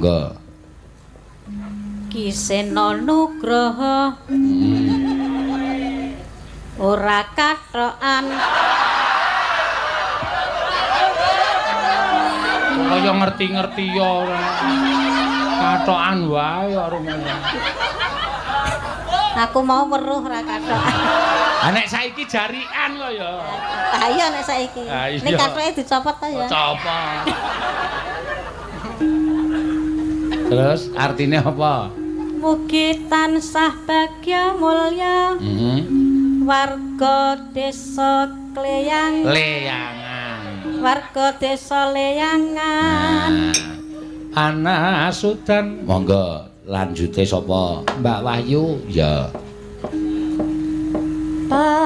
Monggo. Ki Seno Nugroho. Ora kathokan. Kaya ngerti-ngerti ya ora. Kathokan wae kok rumene. Aku mau weruh ora kathokan. Ah nek saiki jarian kok ya. Ah iya nek saiki. Ah, iya. Ning kathoke dicopot ta ya. Copot. Terus artinya apa? Mugi tansah bagya mulya. Warga desa Kleyang. Leyangan. Warga desa Leyangan. Nah. Ana Sudan. Monggo lanjute sapa? Mbak Wahyu. Ya. Pak